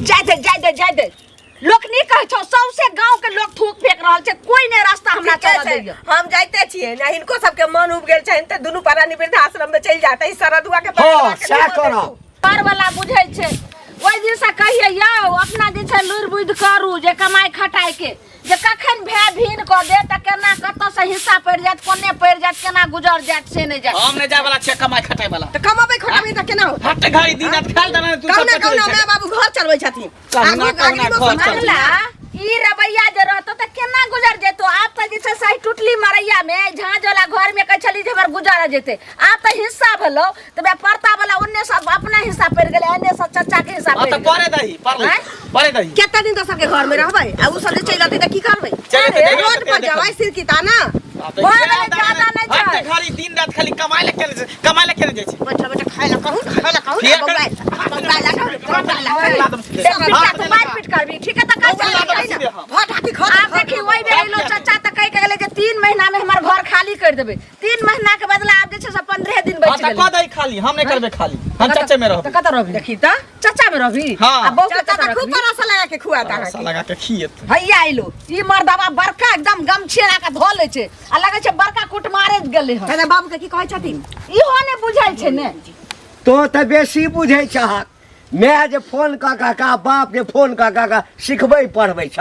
जाय दे, जाय दे, जाय दे। लोक नहीं कहै छौ, सौंसे गांव के लोग थूक फेंक रहल छै, कोई नहीं रास्ता हमरा ठीके चलऽ छै, दैया। हम जाइते छियै ना, हिनको सबके मन उब गेल छनि तऽ दुनू प्राणी वृद्धाश्रम में चलि जाते, ई शरदुआ के हँ, बगलवा के सएह नहि करब। घर वाला बुझै छै। ओहि दिन से कहिए यौ, अपना जे छै लुरि बुद्धि करू जे कमाइ खटाइ के, जे कखन भए भीन कऽ दे तऽ केना कतऽ से हिस्सा पड़ि जायत, कोने पड़ि जायत, केना गुजर जायत से नहि जायत। हम नहि जाय वाला छियै कमाइ खटाइ वाला। तऽ कमाबै खटाबै तऽ केना होतै? हट घड़ी दिन रात खायल देना तू सब कहुना कथी कहुना छै? माय बाबू घर चलबै छथिन। कहुना आगू- कहुना आगू घर चलबै। अगला ई रवैया जे रहतो तऽ केना गुजर जेतो? आब तऽ जे छै सही टुटली मरैया में झाँझ वाला घर में कहै छली जे हमर गुजारा जेतै। आब तऽ हिस्सा भेलौ तऽ बे परता वाला ओन्ने सब अपना हिस्सा पड़ि गेलै, एन्ने सब चचा के हिस्सा हाँ, पड़ि तऽ गेलै। परे दही, परले, आँय? परे दही। कते दिन दोसर के घर में रहबै आ उ सब जे चलि जेतै तऽ की करबै? चलि जेतै, अरे, देखो, रोड पर देखो। जबै सिरकिता ना। हाँ, तऽ भऽ जादा गेलै, जादा नहि हट छै। घड़ी दिन रात खाली कमाइ लए केने छै, कमाइ लए केने जाइ छै। बैठल बैठल खाय ला कहू ने, खाय ला कहू ने, किया बौआ, बौआ ला कहू ने, बौआ ला कहू ने। देख बेटा, तू मारपीट करबी, ठीक है? तऽ कहै छै, भऽ ढाकी खा। आब देखी, ओहि बेर एलो चाचा तऽ कहि के गेलै जे 3 महीना में हमर घर खाली कर देबै। 3 महीना के बदला आब जे छै से 15 दिन हाँ, बचि तऽ गेलै। कऽ दही खाली, हम नहि करबै खाली, हम चचे में रहबै। तऽ कतऽ रहबी? देखी तऽ। चचा में रहबी? हाँ। आ बहू के चाचा कतऽ तऽ खूब रखबी? परासा लगा के खुआता पैसा अहाँके। लगा के खियत। भैया एलो, ई मर्दवा बड़का एकदम गमछी लगा के धो लै छै आ लगै छै बड़का कुटमारे गेलै हन। दादा बाबू के की कहै छथिन? इहो नहि बुझल छै ने। तो तऽ बेसी बुझै छहक। माय जे फोन कऽ कऽ का बाप जे फोन कऽ कऽ का सिखबै पढ़बै छ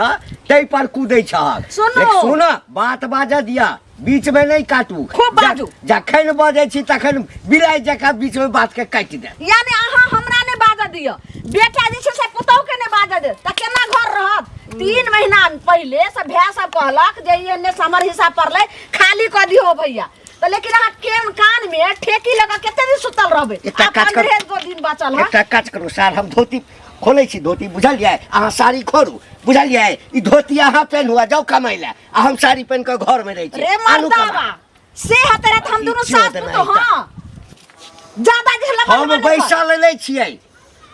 ताहि पर कूदै छहक। सुनू। लेकिन सुन, बात बाजऽ दिअ, बीच में नहि काटू। खूब बाजू। जखन बजै छी तखन बिलाइ जकाँ बीच में बात के काटि दे। यानी अहाँ हमरा नहि बाजऽ दिअ, बेटा जे छै से पुतहु के नहि बाजऽ दे, तऽ केना घर रहत? 3 महीना पहिले से भाय सब कहलक जे ई एन्ने से हमर हिस्सा पड़लै, खाली कऽ दियौ भैया। तऽ लेकिन अहाँ केन कान में ठेकी लगा कते दिन सुतल रहबै? एकटा आब काज करू। 15 गो दिन बचल हँ। एकटा काज करू सार, हम धोती खोलै छी, धोती बुझलियै, अहाँ साड़ी खोलू बुझलियै, ई धोती अहाँ पेन्हू आ जाउ कमाइ लए, आ हम साड़ी पहिन कऽ घरमे रहै छी। रे आनू कमा। मर्दावा, से हते रहे तऽ हम दुनू ई सास चोद पुतोह, नहि तऽ। हाँ। ज्यादा जे लम्बा हम लम्बा नहि कर। बैसल नहि छियै,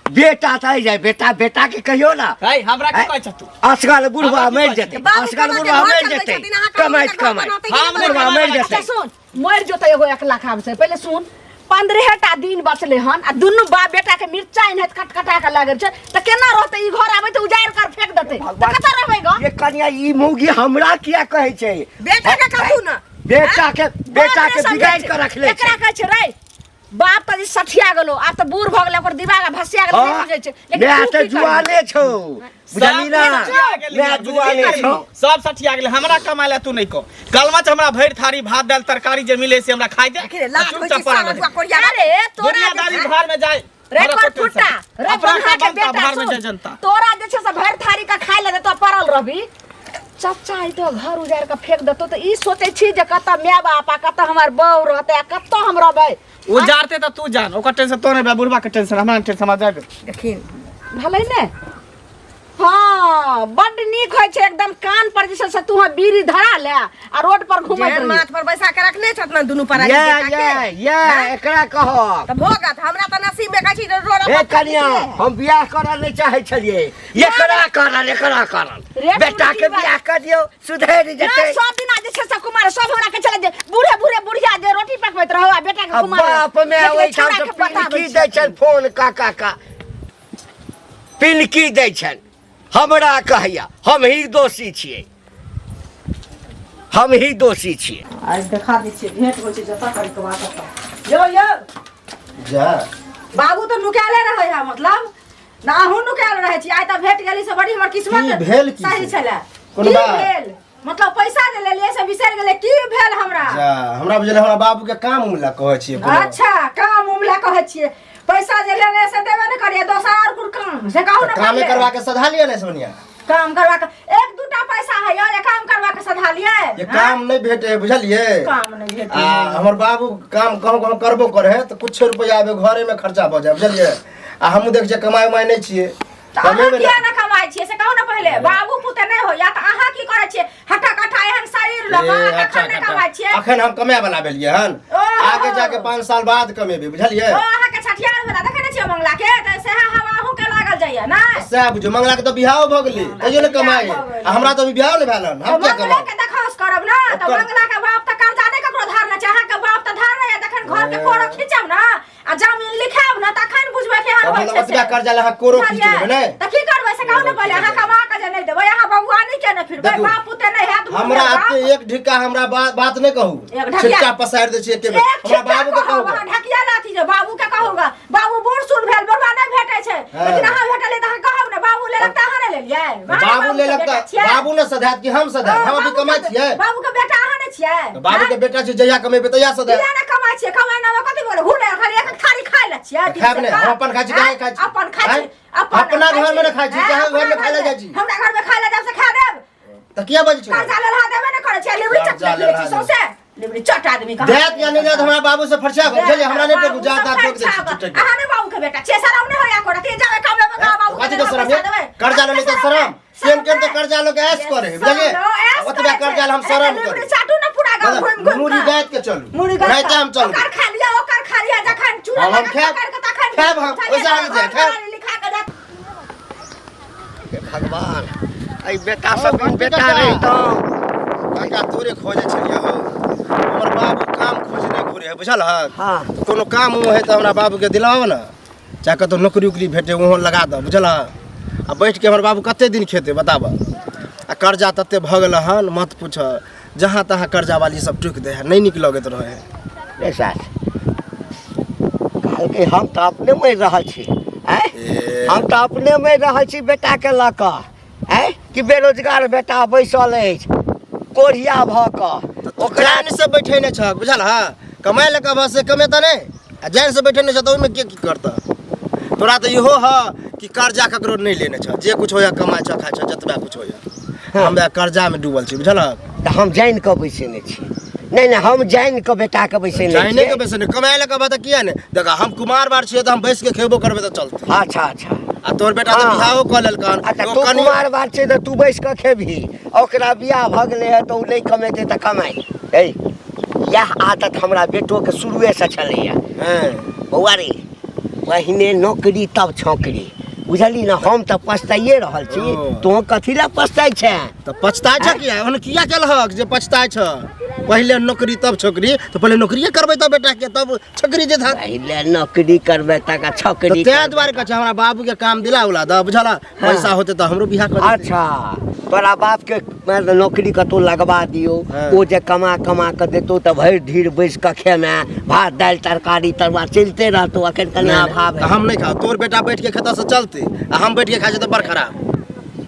बेटा तऽ आइ जाय, बेटा बेटा के कहियो ना। है, हमरा की कहै छ तू? असगर बुढ़वा हमरा की मरि कहै जेतै, बाबू असगर कमा के बुढ़वा घर मरि चलबै जेतै, छथिन, अहाँ कमा कमाइत के घर कमाइत बनौतै कि नहि हम बुढ़वा मरि अच्छा जेतै। सुन, मरि जेतै एगो 1 लाख आब से पहिले सुन, 15 टा दिन बचले हन आ दुनू बाप बेटा के मिर्चा एनाहित कटकटा के लागल छै, तऽ केना रहतै? ई घर आबै तऽ उजाड़ि कर फेंक देतै, तऽ कतऽ रहबै ग? ये कनिया, ई मौगी हमरा किया कहै छै? बेटा के कहू ना। बेटा के, बेटा बाप के रे, बिगाड़ि समझै के छै। रखले एकरा छै। कहै छै रे बाप तऽ सठिया गेलो, आब तऽ बूढ़ भऽ गेलै, ओकर दिमाग भसिया गेलै, नहि हाँ, बुझै छै। लेकिन माय तू तऽ की करबही? जुआने छौ, बुझली ना? सब सठिया गेलै, माय जुआने छौ। सब सठिया गेलै। हमरा कमाइ लए तू नहि कह। कलमच हमरा भरि थारी भात दालि तरकारी जे मिले से हमरा खाइ दे। देखी रे, लाज आ होइ छै चुपचाप पड़ा सारा रहे। दुआ कोरिया। अरे तोरा जे दुनियादारी छै- भार में जाए। रे हमरा कर कोई टेंशन फुटा, नहीं। रे अपना बन्हा के का बनता, बेटा भार में सुन। जाए जनता। तोरा जे छै से भरि थारी के खाइ लए देतो पड़ल रहबी। चचा ई तो घर उजाड़ि के फेंक देतो, तऽ ई सोचै छी जे कतऽ माय बाप आ कतऽ हमर बहू रहतै आ कतऽ हम रहबै। उजारते तऽ तू जान, ओकर टेंशन तो नहीं, बुढ़बा के टेंशन, हमरा टेंशन, हमरा जाए दे। देखिन। भेलै ने? हाँ, बड्ड नीक होइ छै एकदम कान पर जे छै से तू बीड़ी धरा ले आ रोड पर घुमैत जेहन रही। माथ पर बैसा के रखने छथ ना दुनू परानी ये बेटा ये के। ये एकरा कहब तऽ भोगत, हमरा तऽ नसीब में कहै छी जे रोड हे पर कनिया, हम बियाह करल नहि चाहै छलियै, एकरा करल, एकरा करल, रे बेटा के तुलसी बा- बियाह कर दियौ, सुधरि ना, जेतै। सब दिना जे छै से कुमार सब हमरा के छलै जे बूढ़े बूढ़े बुढ़िया जे रोटी पकबैत रहो आ बेटा के आ कुमार बाप में लेकिन ओहिठाम छौड़ा से के बताबै पिनकी छै। दै छनि फोन काका का, पिनकी दै छनि, हमरा कहैया हम ही दोषी छियै, हम ही दोषी छियै। आज देखा दै छियै, भेंट होइ छै जतऽ करी के बात ओतऽ। यौ यौ जा। बाबू तऽ नुकायले रहै है, मतलब ना अहूँ नुकायल रहै छी। आइ तऽ भेट गेली से बड़ी हमर किस्मत की भेल की सही से? छलै। कोन की बात? भेल मतलब पैसा जे लेलियै से बिसरि गेलै, की भेल हमरा? जा, हमरा बुझल हमरा बाबू के काम उम ला कहै छियै कोनो। अच्छा, काम उम ला कहै छियै, पैसा जे लेने से देबे ने करियै, दोसर और कुछ काम से कहू तऽ ने। कामे पहिले। करवा के सधा लिअ ने सोनिया। काम करवा के एक दूटा पैसा है यौ, जे काम करवा के सधा लियै। ये काम नहीं भेटे है, बुझलियै? काम नहीं भेटे। आ हमर बाबू काम कहूँ कहूँ करबो करे है तऽ कुछ रुपया आबे घरे में खर्चा भऽ जाए, बुझलियै? आ हमहूँ देख छियै कमाइ उमाइ नहि छियै। तऽ अहाँ कमेबे किया ने। ना कमाइ छियै से कहू ने पहिले। बाबू पुते नहि होइया तऽ अहाँ की करै छियै? हट्टा कट्ठा एहन शरीर लऽ कऽ ए, अहाँ अच्छा, कखन नहि कट्ठा। कमाइ छियै? अखन हम कमाए वाला भेलियै हन, ओहो। आगे जाके 5 साल बाद कमेबै, बुझलियै? ओ अहाँके छठियार भेला देखै नहि छियै मंगला के, तऽ सएह हवा अहूँ के लागल जाइया ने। सएह बुझियौ, मंगला के तऽ बियाहो भऽ गेलै तैयो ने कमाइ, बियाह भऽ गेलै। आ हमरा तऽ अभी बियाहो नहि भेल हन, हम तऽ किया मंगले कमाउ? के देखौस करब ने तऽ ओकर- मंगला के बाप तऽ कर्जा नहि ककरो धारने छै, अहाँके बाप तऽ धारने यऽ। जखन घर के कोरो खींचब ने आ जमीन लिखायब ने तखन बुझबै केहन तऽ होइ मतलब छै ओतबा से। कर्जा लए अहाँ कोरो खींच बुझलियै? लेबै ने? तऽ की करबै? कहू ने पहिले अहाँ कमा के जे नहि देबै अहाँ बबुआनी के ने फिरबै देखू, बाप पुते नहि हैत हमरा आते एक ढिक्का हमरा बात नहि कहू एक ढकिया- छिटका पसारि दै छी एके बेर एक हमरा बाबू के कहू कहू अहाँ ढकिया लाथी जे बाबू के कहूगा बाबू बूढ़ सूढ़ भेल बुढ़वा नहि भेटै छै हाँ। लेकिन अहाँ भेटलै तऽ अहाँ कहब ने बाबू लेलक तऽ अहाँ नहि लेलियै अहाँ बाबू के लेलक बेटा तऽ छियै। बाबू ने सधायत कि हम सधायत हाँ, हम अभी बाबू कमाइ के- छियै बाबू के बेटा अहाँ नहि छियै बाबू के बेटा छै जहिया कमेबै तहिया सधायत किया नहि कमाइ छियै कमाइ ना कथी बोले हुले खाली एक थारी खाइ ले छियै तऽ खायब नहि, हम अपन खाइ छी, कहाँ खाइ छी? अपन खाइ छी आँय? अपन अपना घरमे नहि खाइ छी, आँय, कहाँ घरमे अपना खाइ लए जाइ छी? हमरा घरमे खाइ लए जाब से खा देब तऽ किया बजै छी कर्जा लेलहा देबे नहि करै छियै लिबड़ी चट कर्जा देखले लेलहा छी सौंसे लिबड़ी चट आदमी कहाँ देत या नहि देत हमरा बाबू से फरछा बुझलियै हमरा नहि टोकू जा ता ठोक दै छी चुटकी अहाँ नहि बाबू के बेटा छियै शरम नहि होइया कोरा तीन जाबे कमेबे कहाँ बाबू के कथी के देबै, शरम पैसा ये? देबै। कर्जा लेले तऽ शरम केन केन तऽ कर्जा लोग ऐश करे है बुझलियै ओतबे कर्जा हम शरम लिबड़ी करे चाटू ने पूरा गाँव घुमि घुमि मुड़ी कऽ। गायत के चलू मुड़ी गायत राइते हम चलू ओकर खा लिअ ओकर खा लिअ जखन चूड़ा हम लागत खायब। तकर के तखन खायब हम, ओहिसँ आगे जाय, खायब। लिखा के जायत हे भगवान एहि बेटा सब बिन बेटा रहितहुँ काका तोरे खोजे छलियै हौ हमर बाबू काम खोजने घुरे है बुझल हक हाँ। कोनो काम उम है तऽ हमरा बाबू के दिलाओ ने चाहे कतौ नौकरी उकरी भेटे वहाँ लगा दऽ बुझल हक आ बैठ के हमर बाबू कते दिन खेतै बताब आ कर्जा तते भऽ गेल हन मत पूछ जहाँ तहाँ कर्जा वाली सब टोकि दै है नहि नीक लगैत रहै है रे सास कहलकै हम तऽ अपने मरि रहल छी आँय ए। हम तऽ अपने मरि रहल छी बेटाके लऽ कऽ आँय कि बेरोजगार बेटा बैसल अछि कोढ़िया भऽ कऽ ओकरा से बैठे नहि छह बुझल हँ कमाय लए कहबह से कमेता नहि आ जान से बैठे नहि छह तऽ ओहिमे के की करतह तोरा तऽ इहो ह कि कर्जा ककरो नहि लेने छह जे कुछ होइए कमाइ छह खाइ छह जतबा कुछ होइए हम कर्जामे डूबल छी बुझल हँ तऽ हम जानि कऽ बैसेने छी नहि नहि हम जानि कऽ बेटाके बैसेने जाने छियै के बैसने कमाय लए कहबह तऽ किया नहि देख हम कुमार बार छियै तऽ हम बैस के खेबो करबै तऽ चलतै अच्छा अच्छा आ तोहर बेटा तऽ हाँ। बियाहो कऽ लेलकन अच्छा ओ तू कनियो- कुमार बात छै तऽ तू बैस कऽ खेबही ओकरा बियाह भऽ गेलै हँ तऽ ओ नहि कमेतै तऽ कमाइ है इएह आदत हमरा बेटोके शुरुएसँ छलैए हैं। बौआ रे पहिने नौकरी तब छोकरी बुझली ने हम तऽ पछताइए रहल छी ओ। तोँ कथी लए पछताइ छेँ तऽ पछताइ छ किया ओहन किया केलहक जे पछताइ छ पहिले नौकरी तब छोकरी तऽ पहिले नौकरिए करबै तब बेटाके तब छोकरी जे था पहिले नौकरी करबै तकर तऽ छोकरी ताहि करबै। दुआरे कहै छै हमरा बाबूके काम दिला उला दऽ बुझल पैसा होतै तऽ हमरो बियाह कऽ देतै। अच्छा तोरा बापके मतलब नौकरी कतहु लगबा दियौ हाँ। ओ जे कमा कमा कऽ देतौ तऽ भरि धीर बैस कऽ खेमे भात दालि तरकारी तरुआ चलिते रहतौ अखन कनि नहि, नहि, अभाव तऽ हम नहि खाउ तोर बेटा बैठ के खेता से चलते आ हम बैठ के खाइ छियै तऽ बड़ खराब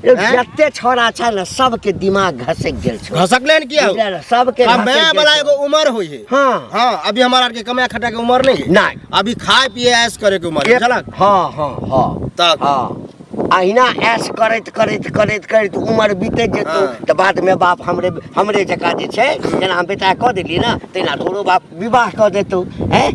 है हैं? जते छोड़ा छै ने सबके दिमाग घसकि गेल छौ घसकले ने किया हो? बुझलियै ने? सबके घसकि कमाए गेल वाला छौ। एगो उम्र होइ है हाँ हाँ अभी हमारा आर के कमाए खटा के उम्र नहीं है नहीं। अभी खाए पिए ऐश करे के उम्र है बुझलक हाँ हाँ हाँ तब हाँ अहिना ऐश करैत करैत करैत करैत उमर बीतैत जेतौ हाँ। तऽ बादमे बाप हमरे हमरे जकाँ जे छै जेना हम बेटा कऽ देलियै ने तहिना तोरो बाप विवाह कऽ देतौ हैं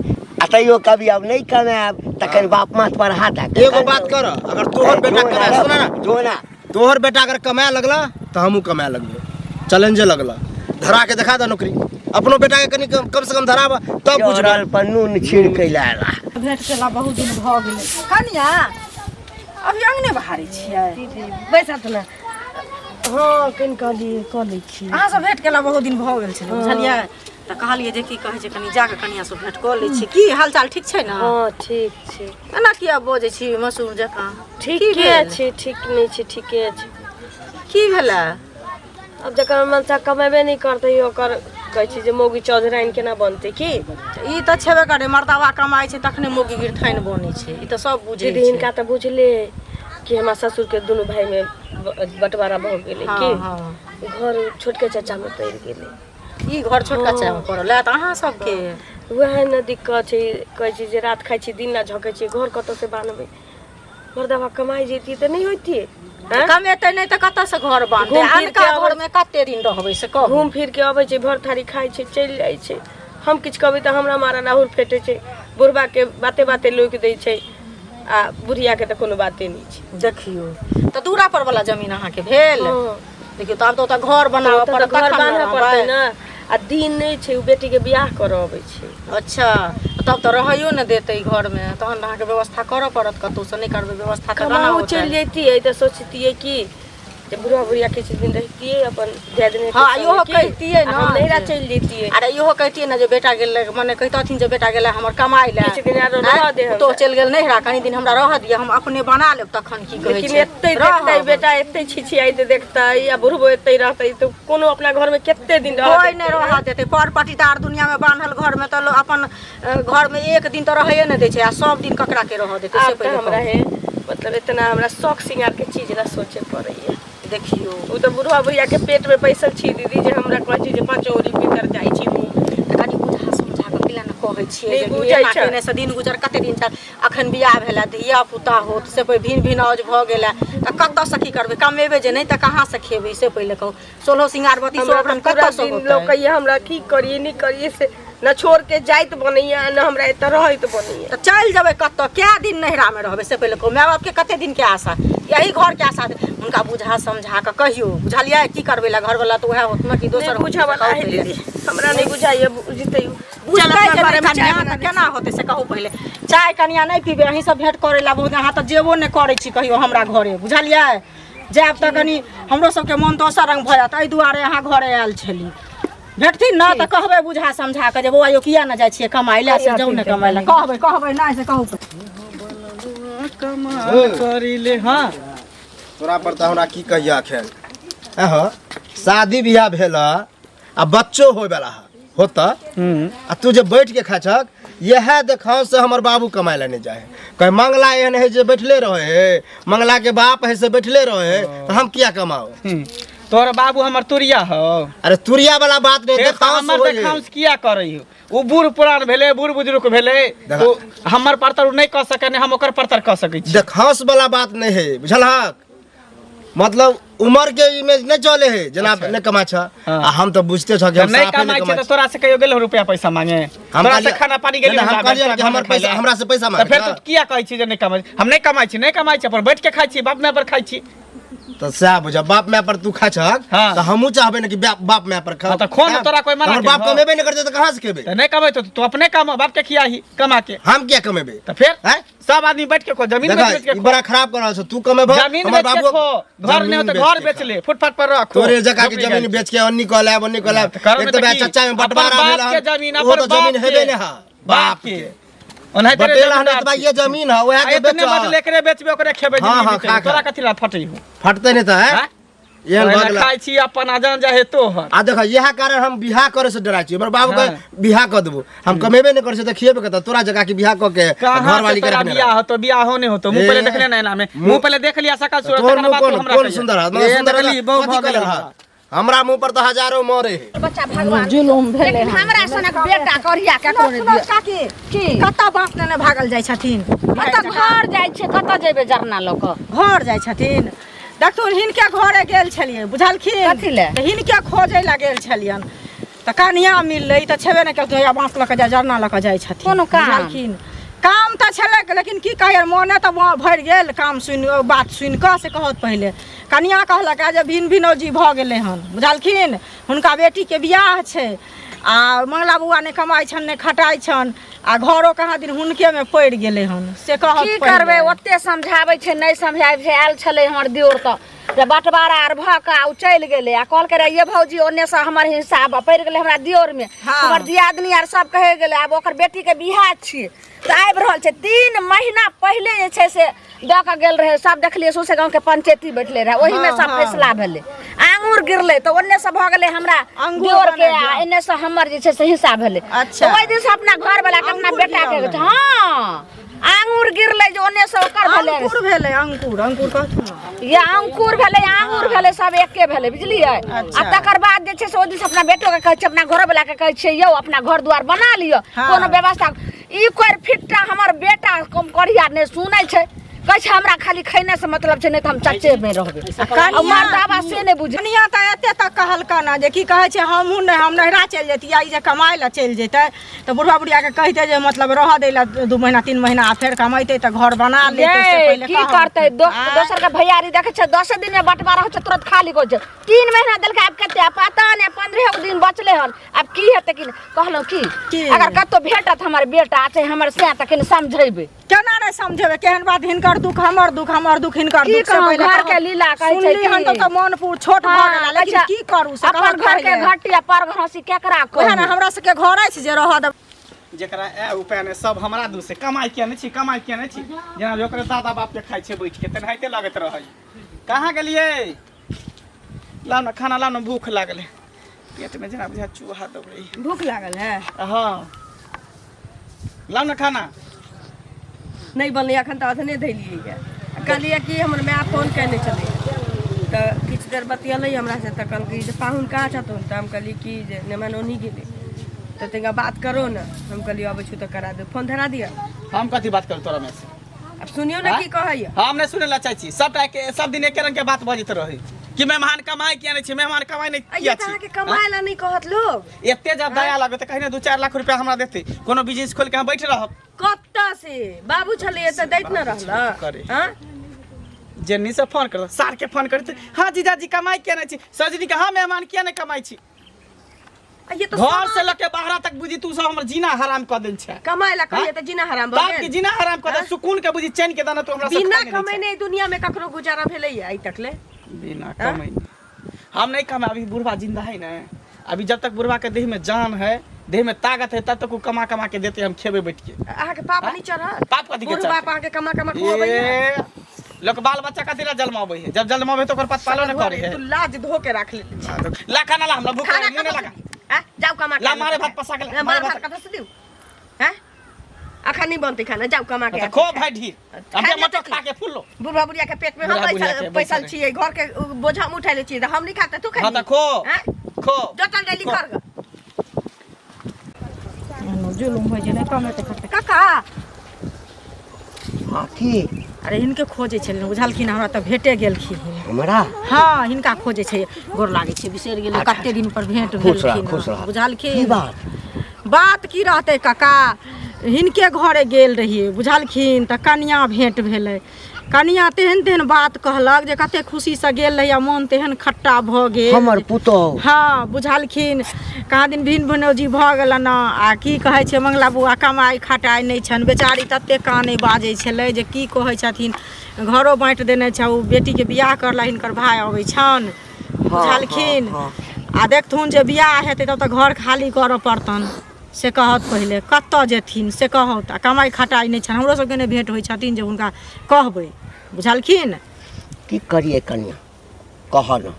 आ तैयो कभी आब नहि कमायब तखन बाप माथ पर हाथ दए कऽ एगो बात कर अगर तोहर बेटा कमाए सुना ना जो ना तोहर बेटा अगर कमाए लगला तऽ हमहूँ कमाए लगबै चैलेंजे लगला धरा के देखा दे नौकरी अपनो बेटा के कनी कम कम से कम धराब तब बुझबै जरल पर नून छिड़कै लए आएला भेंट केला बहुत दिन भऽ गेलै कनिया अभी अंगने बहारै छियै बैसत ने हँ कनि कहलियै कऽ लै छी अहाँ सब भेंट केला बहुत दिन भऽ गेल छलै बुझलियै तऽ कहलियै जे की कहै छै कनि जाकऽ कनिया से भेंट कऽ लै छी की हालचाल ठीक छै ने हँ ठीक छै एना किया बजै छी मसूर जकाँ की ठीके भेल? छै ठीक नहि छै ठीके छै की भेलै आब जकर मनसा कमेबे नहि करतै ओकर कहै छै जे मौगी चौधराइन केना बनतै की ई तऽ छेबे करै मर्दाबा कमाइ छै तखने मौगी गिरथाइन बनै छै ई तऽ सब बुझै दीदी छै हिनका तऽ बुझले कि हमरा ससुरके दुनू भाईमे बँटवारा भऽ गेलै हँ की हँ घर छोटके चाचामे पड़ि गेलै ई घर छोटका चाचामे पड़ल है तऽ अहाँ सबके वएह ने दिक्कत छै कहै छै जे रात खाइ छी दिन ना झकै छी घर कतऽसँ बान्हबै मर्दबा कमाइ जैतियै तऽ नहि होइतियै आँय? कमेतै नहि तऽ कतऽसँ घर बान्हतै घूम फिर के अनका अबै- घरमे कते दिन रहबै से कहू घूम फिर के अबै छै भर थारी खाइ छै चलि जाइ छै हम किछु कहबै तऽ हमरा मारा राहुल फेटै छै बुढ़बाके बाते बाते लोकि दै छै आ बुढ़ियाके तऽ कोनो बाते नहि छै देखियौ तऽ दूरा पर वाला जमीन अहाँके भेल हँ। देखियौ तऽ आब तऽ ओतऽ घर बनाबऽ ओतऽ तऽ पड़त घर तखन ने बान्हऽ पड़तै रहबै। ने आ दिन नहि छै ओ बेटीके बियाह करऽ अबै छै अच्छा तब तऽ रहैयो ने देतै घरमे तहन तऽ अहाँके व्यवस्था करऽ पड़त कतहुसँ नहि करबै व्यवस्था तऽ केना कमाउ होतै चलि जैतियै तऽ सोचतियै कि जे बुढ़वा बुढ़िया किछु दिन रहितियै अपन दियादनी के हाँ, संगे इहो की, कहितियै आ ने हम नैहरा जे- चलि जैतियै। अरे इहो कहितियै ने जे बेटा गेलै, मने कहितथिन जे बेटा गेलै हमर कमाइ लए, किछु दिन आरो रहऽ दे हमरा। तो चलि गेल नैहरा, कनि दिन हमरा रहऽ दिअ, हम अपने बना लेब तखन की कहै लेकिन छै। एते रहब। देखतै बेटा, एते छिछियाइत देखतै आ बुढ़बो एते रहतै तऽ कोनो अपना घरमे कते दिन रहऽ कोइ देतै? नहि रहऽ देतै। पर पटीदार दुनियामे बान्हल घरमे तऽ लोक अपन घरमे एक दिन तऽ रहैए नहि दै छै, आ सब दिन ककरा के रहऽ देतै से आब तऽ पहिले हमरा कहू। हे मतलब इतना हमरा शौक श्रृंगार के चीज ला सोचे पड़ैया। देखियौ ओ तऽ बुढ़वा बुढ़िया के पेट में पैसल छी दीदी, जे हमरा कहै छी जे 5 औरी भीतर जाइ छी मुँह। तऽ कनि बुझा समझा कऽ किला ने कहै छियै नहि जे बुझै एना छै। केने से दिन गुजर कते दिन तक, अखन बियाह भेला, धिया पुता होत, से भिन भिन औज भऽ गेला तऽ कतऽसँ की करबै? कमेबै जे नहि तऽ कहाँसँ खेबै से पहिले कहू। सोलहो सिंगार बत्ती हमरा सोभरन तऽ पूरा कतऽसँ दिन होतै? लोक कहिया हमरा की करियै नहि करियै से न छोड़ के जाइत बनैया न हमरा एतऽ रहैत बनैया। तऽ चलि जेबै कतऽ? कए दिन नैहरामे रहबै से पहिले कहू। माय बापके कते दिनके आशा, यही घरके आशा। हुनका बुझा समझा कऽ कहियौ, बुझलियै? की करबै ला घरवला तऽ उएह होत ने कि नहि दोसर बुझऽ वाला है दीदी, हमरा नहि बुझाइया, बुझतै बुझतै चल जे अपना नहि घरेमे चाय कनिया बना तऽ केना होतै से कहू पहिले। चाय कनिया नहि पीबै, अहीं सब भेंट करै ला बहुत, अहाँ तऽ जेबो नहि करै छी कहियो हमरा घरे, बुझलियै? जायब तऽ कनि हमरो सबके मन दोसर रंग भऽ जायत, एहि दुआरे अहाँ घरे आयल छली। भेटथिन ने तऽ कहबै बुझा समझा कऽ जे बौआ यौ किया ने जाइ छियै कमाइ लए, से जाउ ने कमाइ लए, कहबै कहबै नहि से कहू। कमाल करी ले। हाँ तोरा पर तऽ हमरा की कहिया एखन अहाँ शादी बियाह भेल ह आ बच्चो होय वाला है होता आ तू जे बैठ के खाइ छक, इएह देखाव से हमर बाबू कमाए ला नहीं जाए है। कहे मंगला एहन है जे बैठले रहे है, मंगला के बाप है से बैठले रहे है, तो हम किया कमाओ? तोहर बाबू हमर तुरिया हो? अरे तुरिया वाला बात नहीं, फेर तऽ देखाव से हमर होय है। देखाउस किया करै हो? ओ बूढ़ पुरान भेलै, बूढ़ बुजुर्ग भेलै, देखा। ओ हमर परतर उ नहि कऽ सकै, नहि हम ओकर परतर कऽ सकै छी। देखाउस वाला बात नहीं है, बुझलहक? मतलब उम्र के इमेज नहीं चले है, जेना नहीं कमा छ। हाँ। आ हम तो बुझते छ कि हम तऽ नहि साफे नहीं कमाइ छै कमा तऽ तोरा से कहियो गेल रुपया पैसा मांगे? हम तोरा से कहलियै- खाना पानी गेली? नहि, हम कहलियै कि हमर पैसा, हमरा से पैसा तऽ मांगे फेर छ। तू किया कहै छी जे नहि कमाइ? हम नहि कमाइ छी, नहि कमाइ छी, अपन बैठ के खाइ छी, बाप माय पर खाइ छी। तऽ सएह बुझ, बाप माय पर तू खाइ छहक। हाँ। तऽ हमहूँ चाहबै ने कि बाप माय पर खाउ। हाँ, तऽ खो ने, तोरा कोइ मना हमर बाप केलकौ? कमेबे नहि करतै तऽ कहाँ से खेबै? तऽ नहि कमेतौ तऽ तू अपने कमा, बाप के खियाही कमा के। हम किया कमेबै? तऽ फेर हैं? सब आदमी बैठ के खो, जमीन देखा, बेच बेच के ई खो। बड़ा खराब कर रहल छौ तू। कमेबह जमीन हमर बेच के बाबू खो, घर नहि हो तऽ जमीन घर बेच के बेच खा। ले, फुटपाथ पर रखो। तोरे जगह के झोपड़ी जमीन गाड़ी। बेच के अन्नी कऽ लायब, अन्नी कऽ लायब। तऽ करब एक तऽ तऽ की? चच्चा में अपन बंटवारा बाप भेल के हन, जमीन, ओहो अपन तऽ जमीन बाप हेबे के। नहि है। बाप के ओनाहिते रे बटेला हन जमीनदार एतबा छी। ये जमीन है, वएह आ के एतने बेच। बदले एकरे बेचबे, ओकरे खेबै। हाँ, जिंदगी हाँ, बीते। खा, खा। तोरा कथी ला फटै हो? फटतै नहि तऽ है हाँ? एहन भऽ ओहिना गेलै। खाइ छी अपन अजान जाहे तोहर। आ देख, इएह कारण हम बियाह करे से डराइ छी। हमर बाबू हाँ। के बियाह कऽ देबो, हम कमेबे नहि करै छी तऽ खिएबे कतऽ? तोरा जगह के बियाह कऽ के आ कहाँ से घरवाली के तोरा रखने बियाह रह। होतो? बियाह हो नहि होतो। मुँह ए, पहिले देखले ने एना में, मुँह पहिले देख लिया सकल सूरत, तोहर तकर मुँह बाद तू कोन हमरा कोन कहिया। सुंदर है? ए, सुंदर देखली, बहु कथी भऽ गेल कहल हमरा। हँ? हमरा मुँह पर तऽ हजारो मरे है। बच्चा भगवान जुलुम भेलै लेकिन हन। हमरा सनक बेटा करिया केकरो नहि सुनो, दिअ। काकी, की? कतऽ बाँस लेने भागल जाइ छथिन? कतऽ घर जाइ छै, कतऽ जेबै जरना लऽ कऽ? घर जाइ छथिन। देखथुन, हिनके घरे गेल छलियै, बुझलखिन? कथी लए? तऽ हिनके खोजै लए गेल छलियनि तऽ कनिया मिललै तऽ छेबे नहि केलखिन। हैया बाँस लऽ कऽ जाइ, जरना लऽ कऽ जाइ छथिन। कोनो काम? बुझलखिन? काम तऽ छलै, लेकिन की कहियै, मोने तऽ भरि गेल काम सुनि, बात सुनि कऽ। से कहत पहिले कनिया कहलक जे भिन भिनौजी भऽ गेलै हन, बुझलखिन? हुनका बेटीके बियाह छै आ मंगला बौआ नहि कमाइ छनि, नहि खटाइ छनि, आ घरो कहाँ दिन हुनकेमे पड़ि गेलै हन, से कहत की पहिले। करबै, ओते समझाबै छै, नहि समझाबै छै। आयल छलै हमर दियोर तऽ जे बँटवारा आर भऽ कऽ आ ओ चलि गेलै आ कहलकै रे ये भौजी, ओन्नेसँ हमर हिस्सा पड़ि गेलै हमरा दियोरमे। हाँ। हमर दियादनी आर सब कहै गेलै, आब ओकर बेटीके बियाह छियै तऽ आबि रहल छै। 3 महीना पहिले जे छै से दऽ कऽ गेल रहै। सब देखलियै, सौंसे गाँवके पंचायती बैठले रहै, ओहिमे हाँ, सब हाँ। फैसला भेलै। आंगुर गिरलै तऽ ओन्नेसँ भऽ गेलै हमरा अंगूर दियोरके बनै आ गेल। एन्नेसँ हमर जे छै से हिस्सा भेलै। अच्छा। तऽ ओहि दिनसँ अपना घरवला के अपना अंगूर बेटा के गिरल। हाँ, आंगुर गिरलै जे ओन्नेसँ ओकर भेलै। अंकुर भेलै, अंकुर, अंकुर कहथुन ने। या अंकुर भेलै, आंगुर भेलै, सब एके भेलै, बुझलियै? अच्छा। आ तकर बाद जे छै से ओहि दिनसँ अपना बेटो के कहै छियै, अपना घरोवला के कहै छियै, यौ अपना घर दुआर बना लिअ। हाँ। कोनो व्यवस्था ई कोइ फिट्टा हमर बेटा कम करिया नहि सुनै छै। कहै छै हमरा खाली खैने से मतलब छै, नहि तऽ हम चच्चे मे रहबै। आ मर्दाबा से नहि बुझै। कनिया तऽ एते तक कहलकन हँ जे की कहै छै, हमहूँ नहि, हम नैहरा चलि जैतियै, ई जे कमाइ लए चलि जैतै तऽ बुढ़वा बुढ़ियाके कहितै जे मतलब रहऽ दै लए 2 महीना 3 महीना, आ फेर कमैतै तऽ घर बना लेतै, से यै, पहिले की कहब। करतै? दोसर के भैयारी देखै छै, 10 दिन मे बँटवारा होइ छै, तुरंत खाली कऽ छै। 3 महीना देलकै, आब कते आब पता नहि, 15 दिन बचलै हन, आब की हेतै की नहि। कहलहुँ की की? अगर कतौ भेटत हमर बेटा चाहे हमर सैं तऽ कनि समझेबै। केना नहि समझेबै केहन बात हिनकर दुख हमर दुख हमर दुख हिनकर की दुख से कहूँ, पहिले घर कहब। के लीला कहै छै सुनली हन की? तऽ मन पूर छोट भऽ गेला लेकिन अच्छा, की करू से अपन कहत घर के पहिले। घटी आ पर घसी केकरा ओएह ने कहू हमरा सबके घर अछि जे रहऽ देब जेकरा ए उपाय नहि सब हमरा दूसे कमाइ किया नहि छी कमाइ किया नहि छी जेना जे ओकरे दादा बाप के खाइ छै बैठ के तेनाहिते लगैत रहै कहाँ गेलियै लाउ ने खाना लाउ ने भूख लागल है पेट में जेना बुझा चूहा दौड़ै भूख लागल है हँ लाउ ने खाना नहि बनलै एखन तऽ अधने धैलियै यऽ कहलियै कि हमर माय फोन कयने छलै तऽ किछु देर बतियलै हमरासँ तऽ कहलकै जे पाहुन कहाँ छथुन तऽ हम कहलियै कि जे नेमान ओन्ही गेलै तऽ तनिका बात करो ने हम कहलियै अबै छी तऽ करा देब फोन धरा दिअ हम कथी बात करू तोरा में से आब सुनियौ ने की कहैया हम नहि सुनै लए चाहै छी सबटा के सब दिन एके रंग के बात बजैत रहै कि मेहमान कमाइ किया नहि छी मेहमान कमाइ नहि अइये किया तऽ छी अहाँके कमाइ लए नहि कहत लोग एते जब दया लागत तऽ कहिने 2-4 लाख रुपया हमरा देतै कोनो बिजनेस खोल के हम बैठ रहब कतऽ से बाबू छलैया तऽ दैत ने रहल करे। हँ जेन्नी से फोन कर सार के फोन करते हाँ जीजाजी कमाइ किया नहि छी सजनी के हाँ मेहमान किया नहि कमाइ छी ये तऽ घर से लके बाहर तक बुझी तू सब हमर जीना हराम कऽ देल छै कमाइ लए कहिए हाँ? तऽ जीना हराम भऽ बाप के गेल जीना हराम कऽ दे सुकून के बुझी चैन के दाना तू हमरा से बिना खाइ नहि दै छै। कमेने ई दुनिया में ककरो गुजारा भेलैया आइ तक ले बिना कमेने हम नहीं कमा अभी बुढ़वा जिंदा है ना अभी जब तक बुढ़वा के देह में जान है देह में ताकत है तब तक वो कमा कमा के देते हम खेबे बैठ के अहाँके पाप नहीं चढ़त पाप कथी के बूढ़ चढ़तै? बाप अहाँके कमा कमा खुअबैया ए, लोक बाल बच्चा कथी ला जन्माबै है जब जन्माबै तो ओकर पास पालो न करे है तू लाज धो के राख ले ला खाना ला हमरा भूख खाना लागल मुंह कतऽ नहीं लगा से- आ, जाउ कमा के ला आनू मारे खाना। भात पसा के ला, ला, मारे मारे भात भात। कतऽ से दिउ हैं अखन नहीं बनतै खाना जाउ कमा के तो आनू। खो भाई ढीर खा अब ले मटो तऽ खा के फूल लो बुढ़वा बुढ़िया के पेट में हम बुढ़ा बुढ़िया बैसल के बैसल बैसल छियै घर के बोझा हम उठा ले छियै तऽ हम नहीं खाते तू खा हाँ तो खो खो जोतल डेली खो। कर ग जुलुम होइ छै नहि कमेतै खटतै काका हँ की अरे हिनके खोजै छलियै बुझलखिन हमरा तऽ भेटे गेलखिन हमरा हँ हिनका खोजै छै गोर लागै छै बिसरि गेलै अच्छा, कते दिन पर भेंट खुश रह भेलखिन खुश रह बुझलखिन की बात बात की रहतै काका हिनके घरे गेल रहियै बुझलखिन तऽ कनिया भेंट भेलै कनिया तेहन तेहन बात कहलक जे कते खुशीसँ गेल रहियै मोन तेहन खट्टा भऽ गेल हमर पुतोहु हँ बुझलखिन कहाँ दिन भिन भिनौजी भऽ गेलनि आ की कहै छै मंगला बौआ कमाइ खटाइ नहि छनि बेचारी ततेक कानै बाजै छलै जे की कहै छथिन घरो बाँटि देने छै ओ बेटीके बियाह करला हिनकर भाय अबै छनि बुझलखिन आ देखथुन जे बियाह हेतै तब तऽ घर खाली करऽ पड़तनि से कहत पहिले कतऽ जेथिन से कहत आ कमाइ खटाइ नहि छनि हमरो सबके नहि भेंट होइ छथिन जे हुनका कहबै बुझलखिन की करियै कनिया कहऽ ने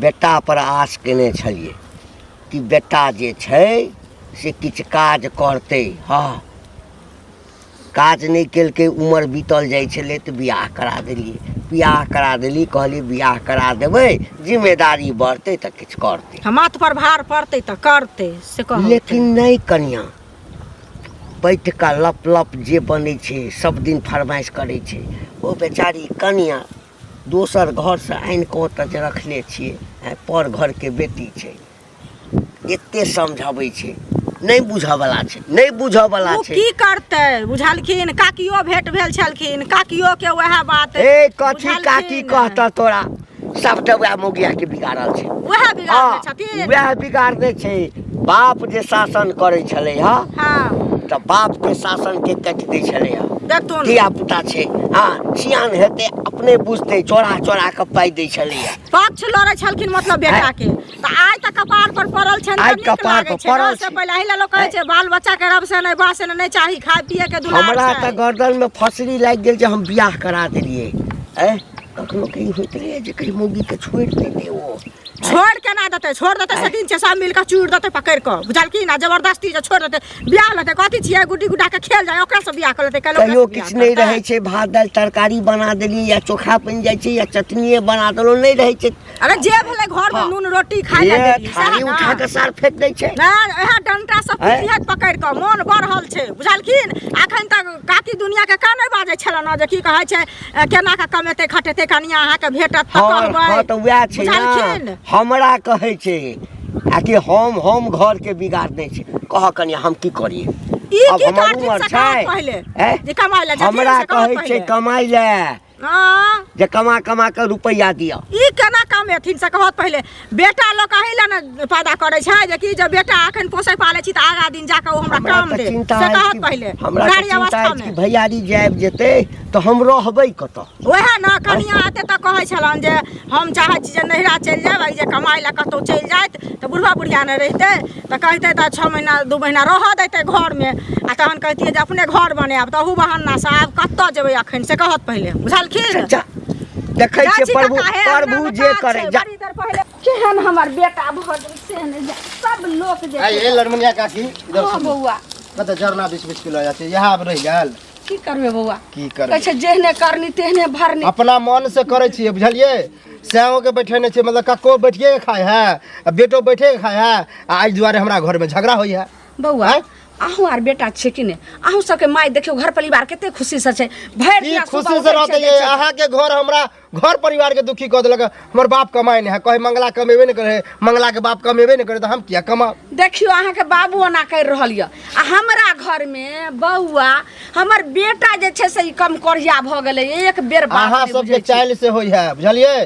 बेटा पर आस केने छलियै कि बेटा जे छै से किछु काज करतै हँ काज नहि केलकै उमर बीतल जाइ छलै तऽ बियाह करा देलियै बियाह करा देलियै कहलियै बियाह करा देबै जिम्मेदारी बढ़तै तऽ किछु करतै हँ माथ पर भार पड़तै तऽ करतै से कहत लेकिन नहि कनिया बैठ कऽ लप लप जे बनै छै सब दिन फरमाइश करै छै ओ बेचारी कनिया दोसर घरसँ आनि कऽ ओतऽ जे रखने छियै आँय पर घरके बेटी छै एते समझाबै छै नहि बुझऽवला छै नहि बुझऽवला ओ छै की करतै बुझलखिन काकियो भेंट भेल छलखिन काकियो के वएह बात ए कथी बुझलखिन। काकी कहता तोरा सबटा वएह मौगिया के बिगाड़ल छै वएह बिगाड़ने हँ, छथिन वएह बिगाड़ने छै बाप जे शासन करै छलै हँ हँ तऽ बाप के शासन के काटि दै छलै हँ देखथुन धिया पुता छै हँ सियान हेतै अपने बुझतै चोरा चोरा कऽ पाइ दै छलैया पक्ष लड़ै छलखिन मतलब बेटा के तऽ आइ तऽ कपार पर पड़ल छनि आइ तऽ नीक कपार लागै पर छै ने पड़ल से छै। पहिले एहि लए लोक कहै छै बाल बच्चा के रब से नहि बा से नहि चाही खाय पिए के दुलार हमरा छै। तऽ गर्दन में फसरी लागि गेल जे हम बियाह करा देलियै ऐ कखनो कहीं होइत रहै जे कहीं मौगी के छोड़ि नहि दे ओ छोड़ केना देतै छोड़ देतै से दिन छै सब मिल कऽ चूड़ देतै पकड़ि कऽ बुझलखिन आ जबरदस्ती जे छोड़ देतै बियाह लेतै कथी छियै गुड्डी गुड्डा के खेल जाय ओकरा से बियाह कऽ लेतै काल्हि ओकरा कहियो से बियाह किछु नहि करतै। रहै छै भात दालि तरकारी बना देलियै या चोखा बनि जाइ छै या चटनिए बना देलहुँ नहि रहै छै अरे जे भेलै घर में हाँ। नून रोटी खाय लए ए, देलियै सएह थारी ने। उठा कऽ सार फेंक दै छै ना इएह डंटा सब आँय? पिटिहत पकड़ि कऽ मोन बढ़ल छै बुझलखिन अखन तक काकी दुनिया के कान नहि बाजै छलनि हँ जे की कहै छै केना कऽ कमेतै खटेतै कनिया अहाँके भेटत तऽ हँ कहबै हँ तऽ वएह छै बुझलखिन ने हमरा कहै छै आ कि हम घर के बिगाड़ने छी कह कनिया हम की करियै ई अब की हमर करथिन उमर से छै कहत पहिले ऐं? जे कमाइ लए जेथिन हमरा से कहत कहै छै पहिले। कमाइ लए हँ जे कमा कमा कऽ रुपैआ दिअ ई केना कमाइ कमेथिन से कहत पहिले। बेटा लोक एहि लए ने पैदा करै छै जे कि जे बेटा अखन पोसै पालै छी तऽ आगाँ दिन जाकऽ ओ हमरा हमरा काम तऽ देत, चिन्ता से अछि कहत कि पहिले। हमरा तऽ बुढ़ारी चिन्ता अछि अवस्थामे कि भैयारी जे आबि जेतै तऽ हम रहबै कतऽ? वएह ने कनिया एते तऽ कहै छलनि जे हम चाहै छी जे नैहरा चलि जायब, आ जे कमाइ लए कतहु चलि जाइत तऽ बुढ़बा बुढ़िया नहि रहितै, तऽ कहितै तऽ 6 महीना 2 महीना रहऽ दैतै घरमे, आ तहन कहितियै जे अपने घर बनायब, तऽ अहू बहानासँ आब कतऽ जेबै अखन, से कहत पहिले, बुझलखिन? जा, देखै जाइ छियै छी प्रभु कका, हे, प्रभु अंगनामे जे काज करै छै, जा। बड़ी देर पहिले। केहन हमर बेटा भऽ गेल से नहि जान, सब लोक जे आइ ए लड़मुनिया काकी, इधर हँ सुनू। बौआ। कतऽ जरना 20-20 किलो जाइ छै, इएह आब रहि गेल। की करबै बौआ? की करबै? कहै छै जेहने करनी तेहने भरनी। अपना मन से करै छियै, बुझलियै? सएहो के बैठेने छियै, मतलब कक्को बैठिए के खाइ है आ बेटो बैठे के खाइ है, आ एहि दुआरे हमरा घरमे झगड़ा होइ है। बौआ आँय? अहूँ आर बेटा छियै कि नहि? अहूँ सबके माय देखियौ घर परिवार कते खुशी से छै, भरि की दिना सुबह खुशी से उठै रहतै छै, ये? जाइ छै। अहाँके घर हमरा घर परिवार के दुखी कऽ देलक। हमर बाप कमाइ नहि है, कहै मंगला कमेबे नहि करै, मंगला के बाप कमेबे नहि करै, तऽ हम किया कमाब? देखियौ अहाँके बाबू ओना करि रहल यऽ, आ हमरा घरमे बौआ हमर बेटा जे छै से ई कम कोढ़िया भऽ गेलै, एक बेर बात अहाँ नहि सबके बुझै छै। चालि से होइ है, बुझलियै?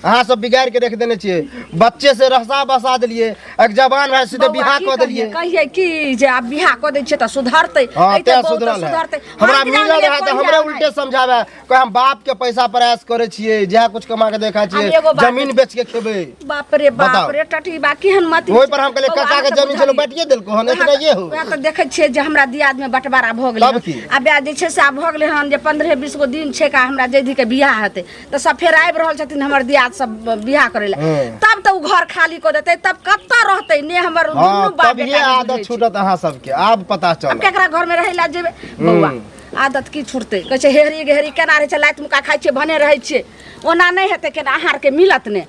अहाँ सब बिगाड़ के रख देने छियै, बच्चे से रसा बसा देलियै, एक जवान भाई सीधे बौआ, बियाह की कऽ कहियै? देलियै। कहियै कि जे आब बियाह कऽ दै छियै तऽ सुधरतै, हाँ, एहिते तें बहुत सुधरल है। सुधरतै। हमरा हम मिलल किया रहै तऽ कोढ़िया हमरे है? उल्टे समझाबै, कहे हम बाप के पैसा पर ऐश करै छियै, जएह कुछ कमा के देखा छियै, आब एगो बात जमीन बेच के खेबै। बाप रे बाप बताउ। रे, टटी बा केहन मति ओहि पर हम कहलियै, बौआ, काका के अहाँ तऽ जमीन छलै, बुझलियै। बाँटिए देलको हन, वएह एतना ये हो। वएह तऽ देखै छियै जे हमरा दियाद में बँटवारा भऽ गेलै तब हन। की? आ ब्याह जे छै से आब भऽ गेलै हन जे 15-20 गो दिन छै का हमरा जैधी के बियाह हेतै, तऽ सब फेर आबि रहल छथिन हमर दियाद सब बियाह करै लए, तब तऽ ओ घर खाली कऽ देतै, तब कतऽ रहतै ने हमर हाँ, दुनू बाप तब ये बेटा आदत बुझै छै। छूटत अहाँ सबके, आब पता आब चलत। केकरा घर में रहै लए जेबै बौआ? आदत की छूटतै? कहै छै हेरी घेरी केना रहै छै, लाति मुक्का खाइ छियै भने रहै छियै, ओना नहि हेतै केना, अहाँ आरके मिलत ने।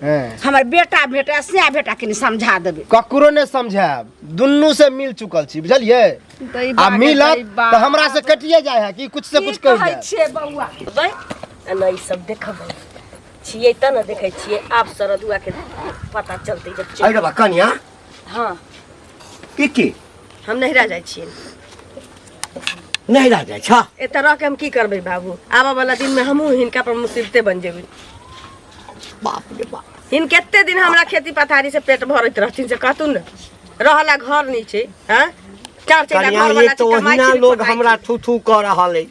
हमर बेटा भेटा सएह भेटा कनि समझा देबै। ककरो नहि समझायब, दुनू से मिल चुकल छी, बुझलियै? दैबा आ गे मिलत दैबा। तऽ हमरा से कटिए जाइ है कि कुछ से की कुछ कहि कहै जाय। छियै बौआ? बै आ ने ई सब देखबै छियै तऽ ने देखै छियै आब सरदुआ के पता चलतै जब चलि- अरे बा कनिया। हाँ। ई की? हम नैहरा जाइ छियै। नैहरा जाइ छ? एतऽ रह के हम की करबै बाबू, आबऽ वाला दिन में हमहूँ हिनका पर मुसीबते बन जेबै। बाप रे बाप। हिन कते दिन हमरा खेती पथारी से पेट भरैत रहथिन से कहतु ने, रहला घर नहीं छै। हाँ, चार चैला कनिया, घर ये वाला तो छै, कमाइ ओहिना छी, लोग खोटाइ हमरा छी। थू थू कऽ रहल अइ,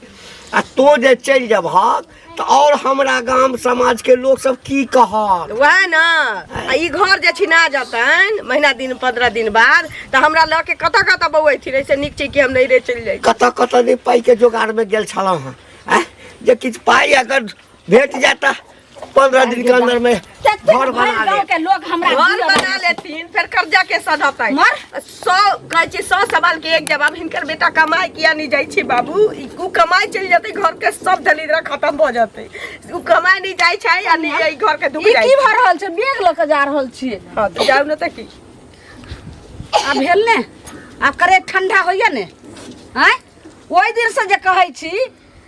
आ तो जे चलि जेबहक तऽ और हमरा गाम समाज के लोग सब की कहत? वएह ने, आ ई घर जे छिना जतनि महीना दिन 15 दिन बाद, तऽ हमरा लऽ के कतऽ कतऽ बौऐथिन। एहिसँ नीक छै कि हम नैहरे चलि जाइ। कतऽ कतऽ नहि पाइ के जोगाड़ में गेल छलहुँ हँ, आँय? जे किछु पाइ अगर भेट जाय तऽ 15 दिन के अंदर में ततेक घर भरि बना गाँव लेब। के लोग हमरा घर दिअ बना बना लेथिन, फेर कर्जा के सधतै। मर। 100 कहै छी, 100 सवाल के एक जवाब। हिनकर बेटा कमाय किया नहीं जाइ छै बाबू? उ कमाय चलि जेतै, घर के सब दलिद्रा खत्म भऽ जेतै। उ कमाय नहीं जाइ छै आ नहीं एहि घर के दुख ई जाइ की छै। भऽ रहल छै? बैग लऽ कऽ जा रहल छियै। हँ तऽ जाउ ने तऽ की आब भेल ने? आब करे ठंडा होइया ने? आँय, ओहि दिन से जे कहै छी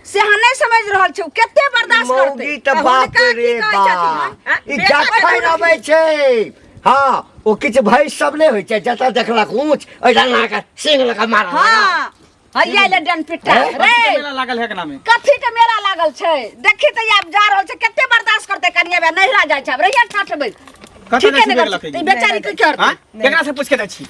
से अहाँ नहि समझ रहल छी, ओ कते बर्दाश्त करतै? मौगी तऽ तऽ बाप हुनका की रे कहै बाप, छथिन? आँय? ई बेटा के जखन अबै छै, हाँ, ओ किछु भैंस सब नहि होइ छै, जतऽ देखलक ऊँच ओहि अहाँके सिंग लऽ कऽ मारऽ लागल। हाँ, हैया ले डन पिट्टा हैं? रे। कथी के मेला लागल है एकरा में? कथी के मेला लागल छै? देखी तऽ आब जा रहल छै, कते बर्दाश्त करतै कनिया? बे नैहरा जाइ छै, आब रहिया ठाठबै। कतऽ ठीके जाइ छी नहि बेग करै लऽ के? छै। ई बेचारी की करतै? आँय? केकरा से पूछ के जाइ छी?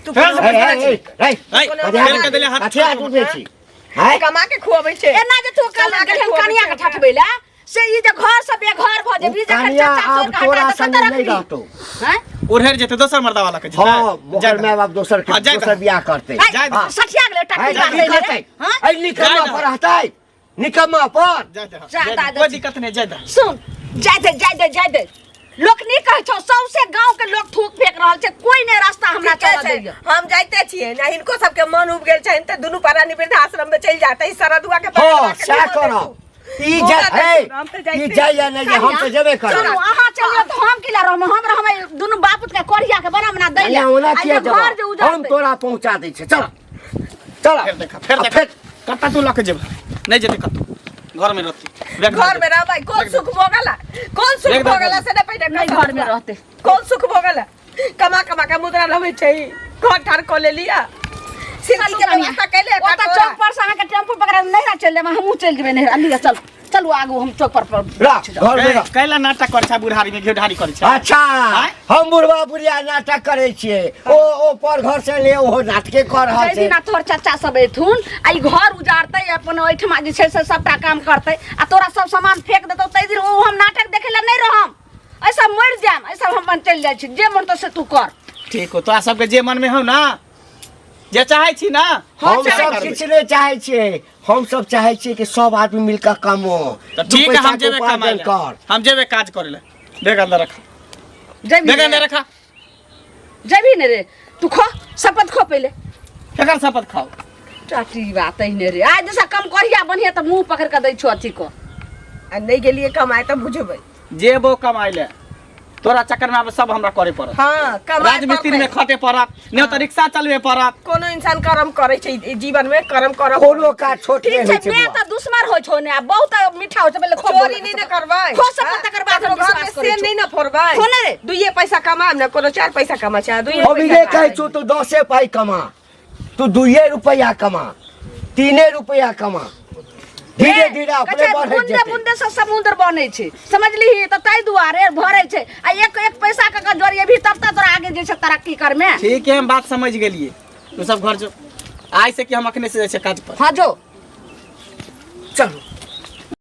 तू केकरा से हे, पूछ के हे, जाइ छी? हे, हे, हे, कथी फेर के देले हाथ कथी हाथ उठबै छी? हैं? कमा के खुअबै छै। एना जे तू कल कमा के गेलहन खुअबै कनिया छै के ठठबै लए, से ई जे घर से बेघर भऽ जेबही, ओ जखन कनिया चाचा आब चोर के तोरा हटा कऽ संगे कतऽ नहि रखबही? रहतौ। हैं? उड़हेर जेतै दोसर मर्दा वाला के जेतै। हाँ, ओकर जाय दे। माय बाप दोसर के हाँ, जाय दे। दोसर बियाह करतै। है, जाय दे। हाँ। सठिया गेलै है, टट्टी की मारतै रे। करतै? हाँ? एहि निकम्मा जाय दे। पर रहतै, निकम्मा पर। जाय दे, जा, जाय दे। दा, कोई दिक्कत नहीं, जाय दे। सुन, जाय दे, जाय दे, जाय दे। लोक नहीं कहै छौ, सौंसे गांव के लोग थूक फेंक रहल छै, कोई नहीं रास्ता हमरा ठीके चलऽ छै, दैया। हम जाइते छियै ने, हिनको सबके मन उब गेल छनि तऽ दुनू प्राणी वृद्धाश्रम में चलि जातै। सरदुआ के हाँ, बगलवा के सएह निमन करब। देखू। ई मौका जा, देखू, हे, हम तऽ ई जाइते जाइया नहि जे हम तऽ जेबे करब। चलू अहाँ चलियौ तऽ हम की लए रहबै? हम रहबै दुनू बापूत के कोढ़िया के बना बना दै लए। कनिया, ओना आ किया जे घर जे जेबह? उजड़तै। हम तोरा पहुंचा दै छियै, चल चल। फेर देखा, फेर आ देखा। कतऽ तू लऽ के जेबह? नहि जेतै कतौ, घर में रहती। घर में रहबै। कोन सुख भोगला, कोन सुख एकदम। भोगला से नहि पहिने नहीं कहू। घर में रहते। कोन सुख भोगला? कमा कमा के मुद्रा रहबै छै, घर ठार कऽ लेलिया, सिंघी के व्यवस्था कैले। ओतऽ चौक पर से अहाँके टेम्पू पकड़ा नैहरा चलि जायब, हमहूँ चलि जेबै नैहरा। लिअ, चल चलू आगू हम चौक पर पर रह घर में रह कैला नाटक करै छै बुढ़ारी में घेढारी करै छै अच्छा आँय? हम बुढ़वा बुढ़िया नाटक करै छियै ओ ओ पर घर से ले ओहो नाटके कर रहल जाहि छै दिना तोहर चाचा सब एथुन आ ई घर उजाड़तै अपन ओहिठमा जे छै से सबटा काम करतै आ तोरा सब सामान फेंक देतौ ताहि दिन ओ हम नाटक देखै लए नहि रहम ऐसा मरि जायब ऐसा हम अपन चलि जाइ छी जे मन तो से तू कर ठीक हो तोरा सबके जे मन में हो ना जे चाहै छी ना हम चाहे सब करबै। किछु नहि चाहै छियै हम सब चाहै छियै कि सब आदमी मिलकर कमो तऽ दू ठीक है पैसा हम के जेबे उपार्जन कमाइ लए कर हम जेबे काज करे लए देख अंदर रखा जेबही देख अंदर ने रखा जेबही ने रे तू खो शपथ खो पहिले केकर शपथ खाओ टाटी बात ने रे आज जैसा कम करिया बढ़िया तऽ मुंह पकड़ के दै छौ अथी को आ नहि गेलियै कमाए तऽ बुझबै जेबो कमाइ लए तोरा चक्कर में आब सब हमरा करे पड़त हाँ कमाए राजमिस्त्री में खटे पड़त नहीं तो रिक्शा चलबे पड़त कोनो इंसान कर्म करै छै ई जीवन में कर्म करऽ कोनो काज छोट ठीक नहि छै होइ छै बे बौआ। तऽ दुश्मन होइ छौ ने आ बहुत मीठा होइ छै पहिले खो चोरी नहि ने करबै खो शपथ तकर बाद हम ककरो घर में विश्वास करै से छौ। नहि ने फोड़बै खो ने रे। दुइये पैसा कमाएब ने कोनो चारि पैसा कमा छै दुइये हम पैसा इहे कहै छौ तू दसे पाइ कमा तू दुइये रुपैआ कमा तीने रुपैआ कमा धीरे धीरे अपने कहै छै, बढ़ैत बूंदे जेतै बूंदे से समुद्र बनै छै समझलिही तऽ ताहि दुआरे भरै छै आ एक एक पैसा के जोड़िएबही तब तऽ तोरा आगे जे छै तरक्की करमे ठीक है हम बात समझ गेलिए तू सब घर जो आइ से कि हम अखने से जाइ छियै काज पर हाँ जो चलू